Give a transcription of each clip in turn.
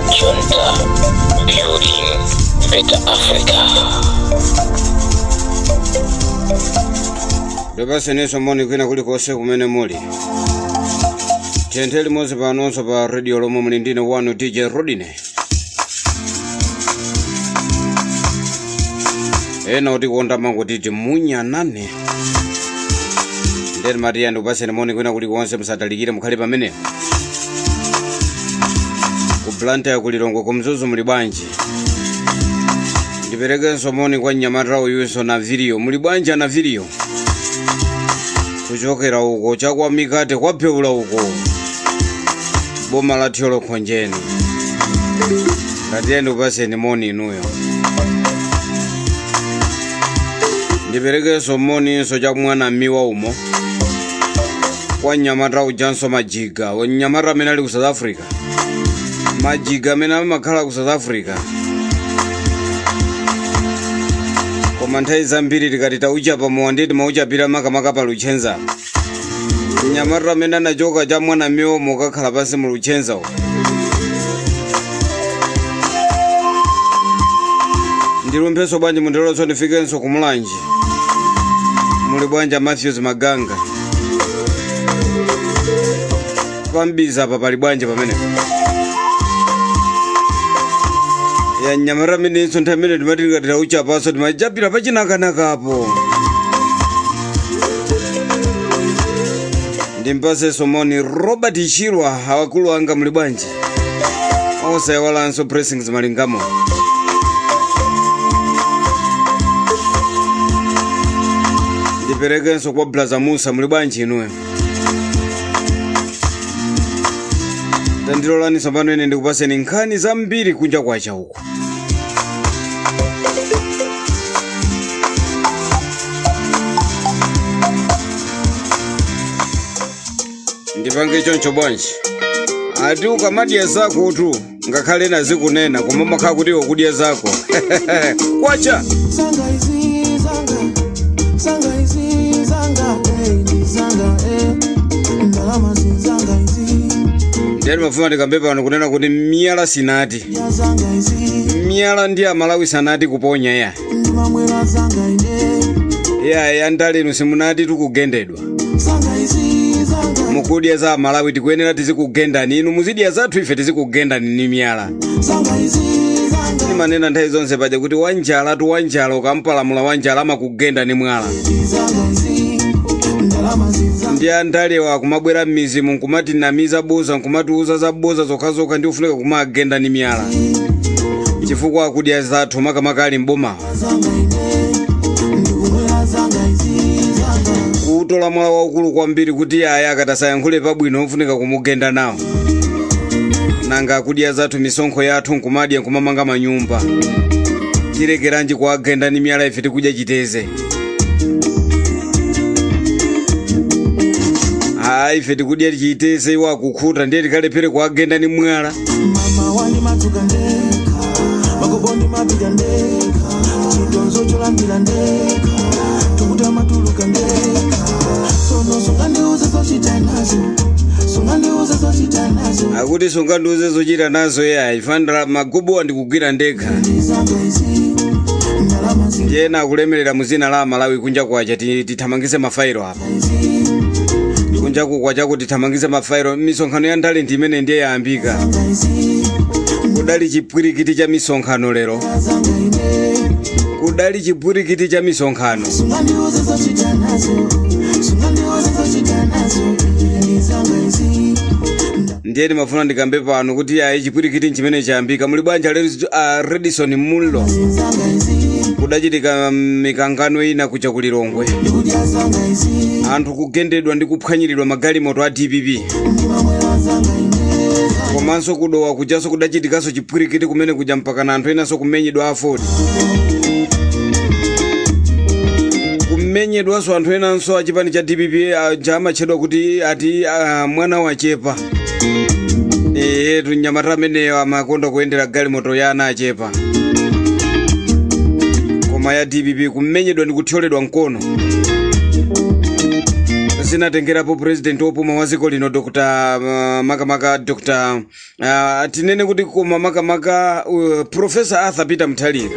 Junta, building better Africa. Ndipasenenso moni kwina kulikonse kumene muli. Tiyenthe limodzi panonso pa radio lomwe muli ndine wanu DJ Rodine. Ena utikonda manguti timunyanane. Ndeni matiya ndikupaseni moni kwina kulikonse, musatalikire, mukhale pamenepo. Ku Blantyre, ku Lilongwe, ku Mzuzu muli bwanji? Ndiperekenso moni kwa mnyamata uyunso na viliyo. Muli bwanji ana viliyo? Kuchokera uko chakwa mikate kwapheula uko boma la Thyolo Khonjeni, ngatiye ndikupaseni moni inuyo. Ndiperekenso moninso chakumwana mmiwa umo kwa mnyamata ujanso Majiga, mnyamata amene ali ku South Africa, Majiga amene amakhala ku South Africa, koma nthawi zambiri tikati tauchapa mowa nditi mauchapira makamaka pa Luchenza. Mnyamata amene anachoka cha mwana miwo mukakhala pansi mu Luchenza uko. Ndilumphenso bwanji mundilotso ndifikenso kumulanje. Muli bwanji Matthews Maganga? Pambiza apa pali bwanji pamenepo? Ya nyamara amenenso nthawi imene timati tikati tauchapanso timachapira pachinakanakapo. Ndimpasenso moni Robert Chirwa, awakulu anga, muli bwanji? Osayiwalanso Pressings Malingamo. Ndiperekenso kwa Blaza Musa, muli bwanji inuyo? Tandilolaniso pano ine ndikupaseni nkhani zambiri kunja kwacha uku. Ndipange choncho bwanji? Ati ukamadya zakotu ngakhale nazikunena, koma makhala kuti iwe kudya zako kwacha. Zanga izi zanga, zanga izi zanga, ndi zanga, ndalama zanga izi. Ndiyani mafuna ndikambe pano kunena kuti miyala sinati Ya zanga izi. Miyala ndi Amalawi sanati kuponya ya. Ndimamwera zanga ine. Ya ya ndalinu simunati tikugendedwa. Zanga izi zanga. Mukudya za Amalawi, tikuyenera tizikugendani inu. Muzidya zathu, ife tizikugendani ni miyala. Zanga izi zanga. Timanena nthawi zonse paja kuti wanjala tu wanjala, ukampalamula wanjala amakugenda ni mwala. Zanga izi, ndalama zanga. Ndi andalewa akumabwera m'mizimu nkumati namiza boza, nkumatiuza za boza zokhazokha, ndi ufunika kumagenda ni miyala chifukwa akudya zathu, makamaka ali mbomawa. Zanga ine, ndikumwera zanga izi zanga. Kutola mwala waukulu kwambiri kuti aya akatasayankhule pabwino ufunika kumugenda nawo. Nanga akudya zathu, misonkho yathu, nkumadya nkumamanga manyumba, tilekeranji kuagenda ni miyala ife tikudya chiteze? Hayi, ife tikudya chiteze, iwo akukhuta, ndiye tikalephere kuagenda ni mwala? Mama wandi matuka ndeka, magobo ndimapita ndeka, chitonzo cholandira ndeka, tukuta matuluka ndeka. Sono sungandiuze zochita nazo, sungandiuze zochita nazo. Akuti sungandiuze zochita nazo. Yayi, fandra magubuwa ndikugwira ndekha. Zanga izi, ndalama Ndiyena akulemerera muzina la Malawi kunja kwacha. Tithamangise mafairo apa. izi. Kunja kwacha tithamangise mafairo. Misonkhano ya ndale ndi imene ndiye yayambika. Zanga izi. Kudali chipwirikiti cha misonkhano lero. Zanga ine. Kudali chipwirikiti cha misonkhano. Sungandiuze zochita nazo, sungandiuze zochita nazo, ndi zanga izi. Ndiye ndimafuna ndikambe pano kuti ayi, chipwirikiti nchimene chayambika. Muli banja lero, Redison Mullo? Zanga izi. Kudachitika mikangano ina kuja ku Lilongwe. Ndikudya zanga izi. Anthu kugendedwa ndi kuphwanyiridwa magalimoto a DPP. Ndimamwera zanga ine. Komanso kudowa kujaso kudachitikanso chipwirikiti kumene kuja, mpaka na anthu enanso kumenyedwa, afodi kumenyedwanso anthu enanso achipani cha DPP aja amatchedwa kuti ati mwana wachepa. Ehe, tunyamata ameneyo amakonda kuyendera galimoto ya ana achepa koma ya DPP, kumenyedwa ndi kuthyoledwa mkono. Zinatengerapo president wopuma wa dziko lino, Dr makamaka Dr tinene kuti koma makamaka Professor Arthur Peter Mutharika.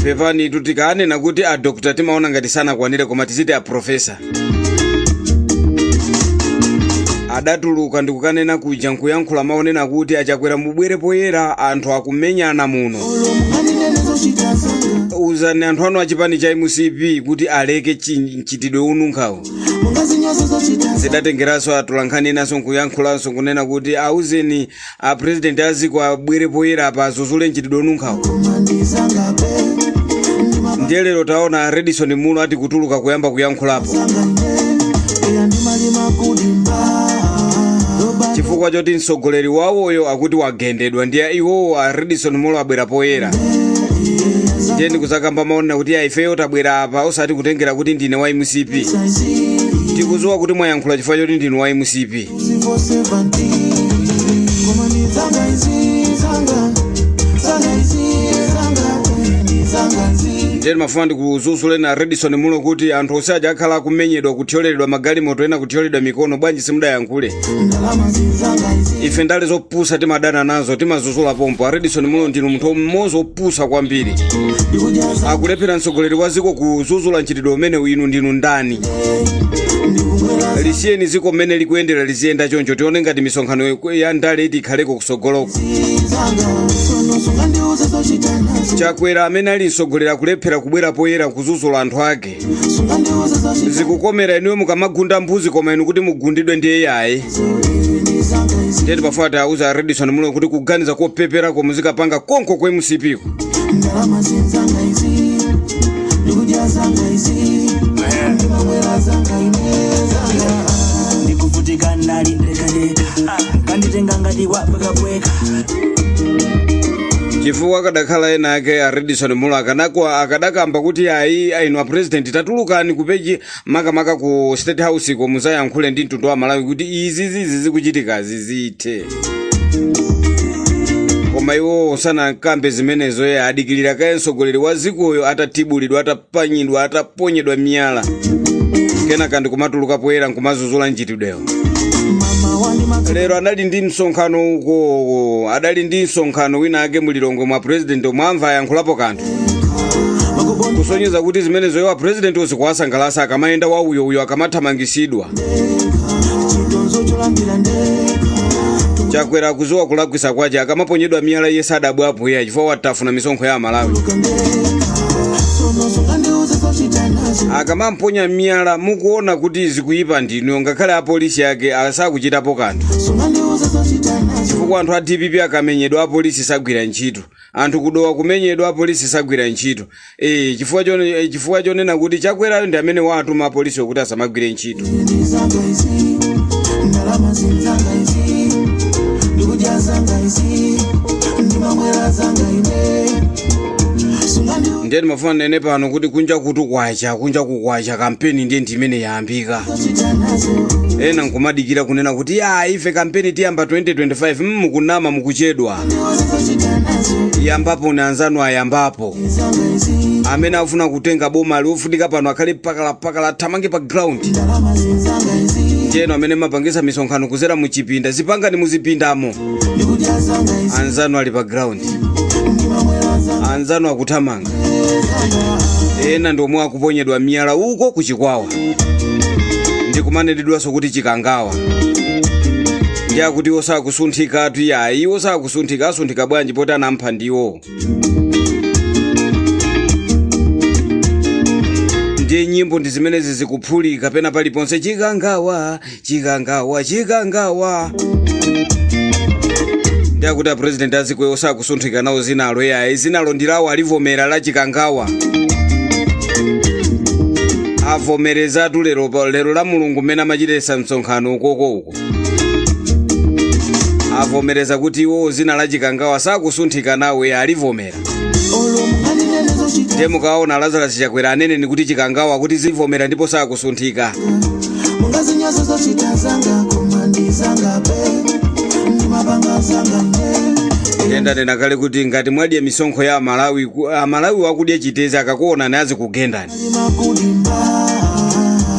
Pepani, tutikanena kuti a Dr timaona ngati sanakwanire, koma tiziti a Professor. Adatuluka ndikukanena kuja nkuyankhula maonena kuti aChakwera, mubwere poyera, anthu akumenyana muno. Olo munganenene zochita zanga. Uzani anthu anu achipani cha MCP kuti aleke mchitidwe ununkhawo. Mungazinyozo zochita zanga. Zidatengeranso atolankhani enanso nkuyankhulanso kunena kuti auzeni a president aziko abwere poyera apa, azuzule mchitidwe ununkhawo. Koma ndizanga pe. Ndiye lero taona Redson Mulo ati kutuluka kuyamba kuyankhulapo. Zanga ine eya ndimalima kudimba. Chifukwa choti mtsogoleri wawoyo akuti wagendedwa, ndiye iwowo a Redson Mulo abwera poyera. Ndiye ndikuzakamba maonena kuti ya, ifeyo tabwera apa osati kutengera kuti ndine wa MCP. Tikudziwa kuti mwayankhula chifukwa choti ndinu wa MCP. Civil servant. Koma ndizanga izi, zanga zanga izi, zanga ndizanga izi. Ndiye ndimafuna ndikuzuzule na Redson Mulo kuti anthu onse aja akhala akumenyedwa, kuthyoleredwa magalimoto, ena kuthyoledwa mikono, bwanji simudayankhule? Ndalama zizanga izi. Ife ndale zopusa timadana nazo, timazuzula pompo. A Redson Mulo, ndinu munthu mmodzi opusa kwambiri. Ndikujaza. Akulephera mtsogoleri wa ziko kuzuzula mchitidwe umene, inu ndinu ndani? Ndikumwera. Lisiyeni ziko mmene likuyendera, liziyenda choncho, tione ngati misonkhano ya ndale iti ikhaleko kusogoloko. Zanga sono sungandiuze zochita nazo. Chakwera amene ali mtsogoleri akulephera kubwera poyera kuzuzula anthu ake. Sungandiuze zochita. Zikukomera inuyo mukamagunda mbuzi, koma inu kuti mugundidwe ndiye yayi. Ndizanga izi. Ndiye timafuna tiauza Redson Mulo kuti kuganiza kopeperako muzikapanga konko kwa MCP ko. Ndalama zinzanga izi, ndikudya zanga izi, ndimamwera zanga ine, zanga. Ndikuvutika ndali ndekadeka, kanditenga ngati wapwekapweka. Chifukwa kadakhala ena ake, a Redson Mulo akanakwa akadakamba kuti ayi, ainu a president, tatulukani kupeji, makamaka ku State House ko, muzayankhule ndi mtundu wa Malawi kuti izi zizi zikuchitikazi zithe. Koma iwo sanakambe zimenezo, ye adikilira kaye mtsogoleri wa zikoyo atatibulidwa, atapanyidwa, ataponyedwa miyala, kenaka ndikumatuluka poyera nkumazuzula mchitidwewo. Mama wandi. Lero adali ndi msonkhano uko, adali ndi msonkhano wina ake mulilongwe mwa president. Mwamva ayankhulapo kanthu? Makubondi. Kusonyeza kuti zimenezo iwo president uzikuwasangalasa, akamayenda wa uyo uyo akamathamangisidwa. Chitonzo cholandira ndeka. Chakwera akuziwa kulakwisa kwace, akamaponyedwa miyala iye sadabwapo iye, chifukwa watafuna misonkho ya Amalawi. Tuluka ndeka sono sungandiuze zochita nazo. Akamamponya miyala mukuona kuti zikuyipa ndinuyo, ngakhale apolisi ake asakuchitapo kanthu. Sungandiuze zochita nazo. Chifukwa anthu a DPP akamenyedwa apolisi sagwira ntchito, anthu kudowa kumenyedwa apolisi sagwira ntchito. Chifukwa chonena kuti Chakwerayo ndi amene watuma apolisi okuti asamagwire ntchito. Ndizanga izi, ndalama zinzanga izi, ndikudya zanga izi, ndimamwera zanga ine. Sungandiuze Ndiye ndimafuna nene pano kuti kunja kutu kwacha, kunja kukwacha, kampeni ndiye ndimene yayambika. Zochita nazo. Ena nkumadikira kunena kuti ya, ife kampeni tiyamba 2025. Mukunama, mukuchedwa. Ndiuze zochita nazo. Yambapo ni anzanu ayambapo. Zanga izi. Amene afuna kutenga boma ali ofunika pano akhale pakalapakala, athamange pa ground. Ndalama zinzanga izi. Ndiyeno amene mapangisa misonkhano kuzera muchipinda, zipangani muzipindamo. Ndikudya zanga izi. Anzanu ali pa ground. Ndimamwera zanga. Anzanu akuthamanga. Zanga. Ena ndi omwe akuponyedwa miyala uko kuchikwawa, ndikumanenedwanso kuti Chikangawa, ndi akuti iwo sakusunthikatu. Yayi, iwo sakusunthika, asunthika bwanji poti anampha ndiwo? Ndiye nyimbo ndi zimenezi zikuphulika pena paliponse: Chikangawa, Chikangawa, Chikangawa. Ndi akuti apresident azikwewo sakusunthika nawo zinalo. Yayi, zinalo ndilawo, alivomera la Chikangawa, avomerezatu lero lero la Mulungu mmene amachitesa msonkhano ukoko uko, avomereza kuti iwo zina la Chikangawa sakusunthika nawo, alivomera. Olo munganenene zochita. Ndiye mukaona Lazarus Chakwera anene kuti Chikangawa kuti zivomera ndipo sakusunthika. Mungazinyozo zochita zanga, koma ndizanga pe, ndimapanga zanga ine. Ndiye ndanena kale kuti ngati mwadya misonkho ya Amalawi, Amalawi wakudya chitezi akakuonani azikugendani. Makudimba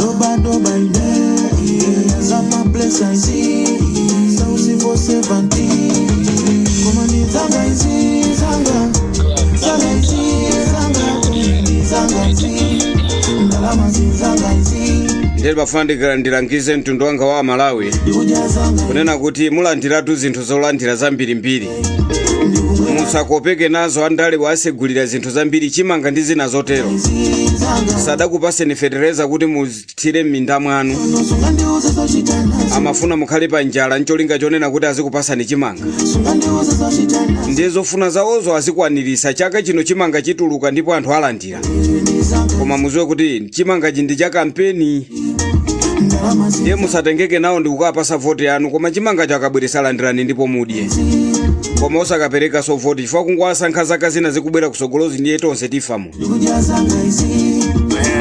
dobadoba ine zama blessings sauzi for 70 koma ni zanga izi zanga zanga izi zanga ni zanga izi ndalama zanga izi. Ndiye pafuna ndilangize mtundu wanga wa Amalawi ndikudya zanga. kunena kuti mulandiratu zinthu zolandira zambirimbiri, musakopeke nazo. Andale wasegulira zinthu zambiri, chimanga ndi zina zotero. Izi zanga. Sadakupaseni fetereza kuti muthire m'minda mwanu. Sungandiuze zochita nazo. Amafuna mukhale pa njala ncholinga chonena kuti azikupasani chimanga. Sungandiuze zochita nazo. Ndiye zofuna zawozo azikwanirisa. Chaka chino chimanga chituluka ndipo anthu alandira. Ndi zanga. Koma muziwe kuti chimangachi ndi cha kampeni. Ndalama. Ndiye musatengeke nawo ndi kukapasa voti yanu, koma chimangacho akabweresa landirani ndipo mudye, koma osakaperekaso voti chifukwa kungowasankha zaka zina zikubwera kusogolozi ndiye tonse tifamo. Ndikudya zanga izi,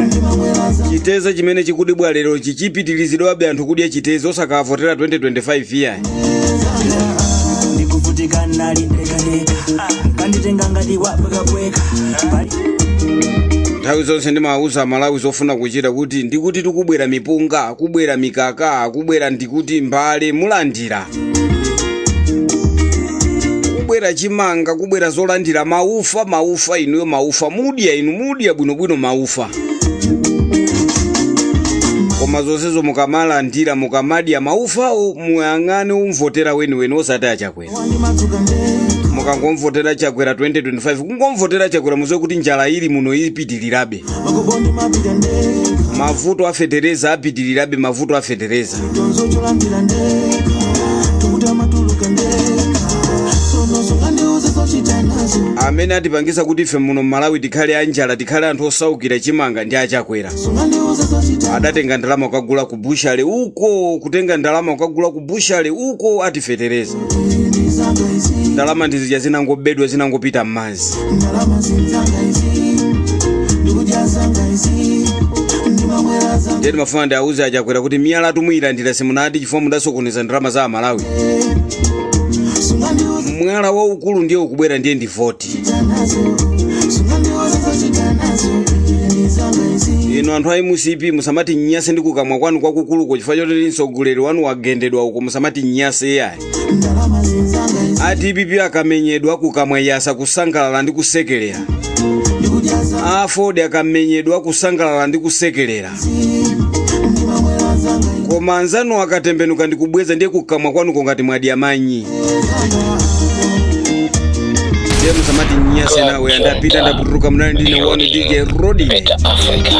ndimamwera zanga. Chiteze chimene chikudibwa lero chichipitirizidwabe anthu kudya chiteze, osakavotera 2025 iyayi. Ndikuvutika nali ndekadeka, kanditenga ngati wapwekapweka. Nthawi zonse ndimawuza Malawi zofuna kuchita kuti ndikuti tikubwera mipunga, kubwera mikaka, kubwera ndikuti mbale mulandira, kubwera chimanga, kubwera zolandira, maufa, maufa inuyo, maufa mudya inu, mudya bwinobwino maufa. Koma zonsezo mukamalandira, mukamadya maufawo, muyang'ane umvotera weniweni, osati aChakwera. Wandimadzuka ndeka. Mukangomvotera Chakwera 2025, kungomvotera Chakwera, muziwe kuti njala ili muno ipitirirabe. Makobo ndimapita ndeka. Mavuto afetereza apitirirabe, mavuto afetereza. Tonzo cholandira ndeka, tukuta matuluka ndeka, sono sungandiuze zochita nazo. Amene atipangisa kuti ife muno mMalawi tikhale anjala, tikhale anthu osaukira chimanga ndi aChakwera. Sungandiuze zochita. Adatenga ndalama kukagula ku bushale uko, kutenga ndalama kukagula ku bushale uko atifetereza. Ndi zanga izi. Ndalama ndizija zinangobedwa, zinangopita m'madzi. Ndalama zinzanga izi, ndikudya zanga izi, ndimamwera zanga. Ndiye timafuna ndiauze aChakwera kuti miyala tumuyilandira simunati chifukwa mudasokoneza ndalama za Amalawi. Sungandiuze Mwala waukulu ndiye ukubwera, ndiye ndi voti. zochita nazo, sungandiuze zochita nazo, ndi zanga izi. Inu anthu a MCP, musamati nyase ndi kukamwa kwanu kwakukuluko chifukwa choti mtsogoleri wanu wagendedwa uko, musamati nyase yayi. Ndalama zinzanga izi. A DPP akamenyedwa kukamwa yasa kusangalala ndi kusekelera. Ndikudya zanga. A Ford akamenyedwa kusangalala ndi kusekelera. Ndimamwera zanga izi. Koma anzanu akatembenuka ndi kubweza, ndiye kukamwa kwanuko ngati mwadya manyi. Ndiye musamati nyase nawe. Andapita, ndaputuluka. Munali ndine wanu DJ Rodi. Better Africa.